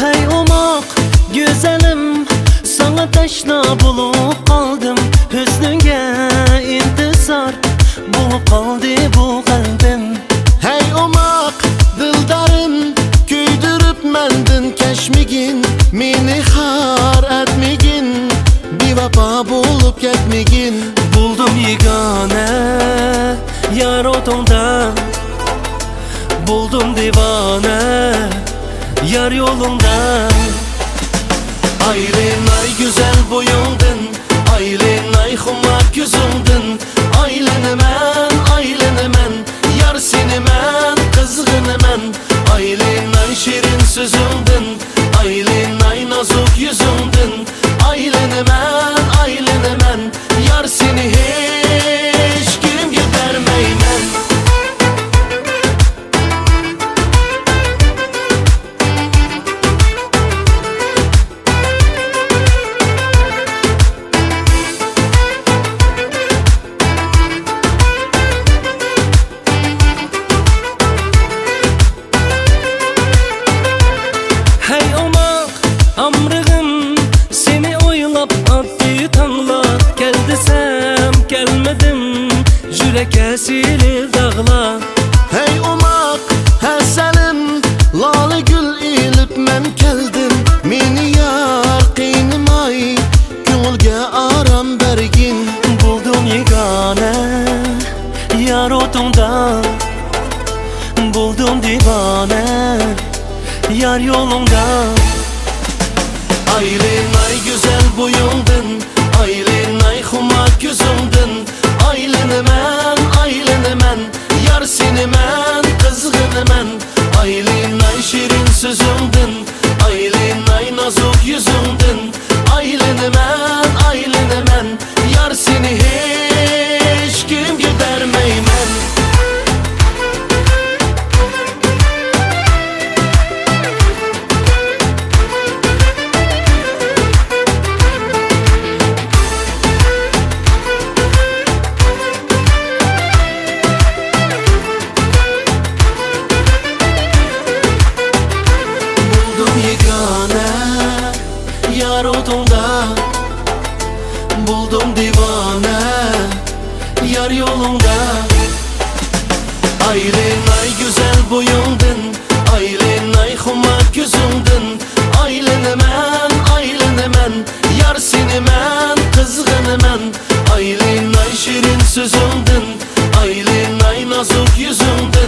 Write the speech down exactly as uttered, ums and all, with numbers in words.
ھەي ئوماق گۈزەلىم، ساڭا تەشنا بولۇپ قالدىم، ھۆسنۈڭگە ئىنتىزار بولۇپ قالدى بۇ قەلبىم. ھەي ئوماق دىلدارىم، كۆيدۈرۈپ مەندىن كەچمىگىن، مېنى خار ئەتمىگىن، بىۋاپا بولۇپ كەتمىگىن. بولدۇم يېگانە يار ئوتۇڭدا، بولدۇم دىۋانە يار يولۇڭدا. ئايلىناي گۈزەل بويۇڭدىن، ئايلىناي خۇمار كۆزۈڭدىن، ئايلىنىمەن، ئايلىنىمەن، يار سېنى مەن قىزغىنىمەن. ئايلىناي شېرىن سۆزۈڭدىن، ئايلىناي نازۇك يۈزۈڭدىن، ئايلىنىمەن، ئايلىنىمەن، يار سېنى ھېچكىمگە بەرمەيمەن. ھەي ئوماق ئامرىغىم، سېنى ئويلاپ ئاددىي تاڭلار، كەل دېسەم كەلمىدىم، يۈرەك ئەسىرى داغلار. ھەي ئوماق ھەسەلىم، لالە گۈل ئېلىپ مەن كەلدىم، مېنى يار قىينىماي، كۆڭۈلگە ئارام بەرگىن. بولدۇم يېگانە يار ئوتۇڭدا، بولدۇم دىۋانە يار يولۇڭدا. ئايلىناي گۈزەل بويۇڭدىن، ئايلىناي خۇمار كۆزۈڭدىن، ئايلىنىمەن، ئايلىنىمەن، يار سېنى مەن قىزغىنىمەن. ئايلىناي شېرىن سۆزۈڭدىن، ئايلىناي نازۇك يۈزۈڭدىن، ئايلىنىمەن، ئايلىنىمەن، يار سېنى ھېچكىمگە بەرمەيمەن. بولدۇم يېگانە يار ئوتۇڭدا، بولدۇم دىۋانە يار يولۇڭدا. ئايلىناي گۈزەل بويۇڭدىن، ئايلىناي خۇمار كۆزۈڭدىن، ئايلىنىمەن، ئايلىنىمەن، يار سېنى مەن قىزغىنىمەن. ئايلىناي شېرىن سۆزۈڭدىن، ئايلىناي نازۇك يۈزۈڭدىن.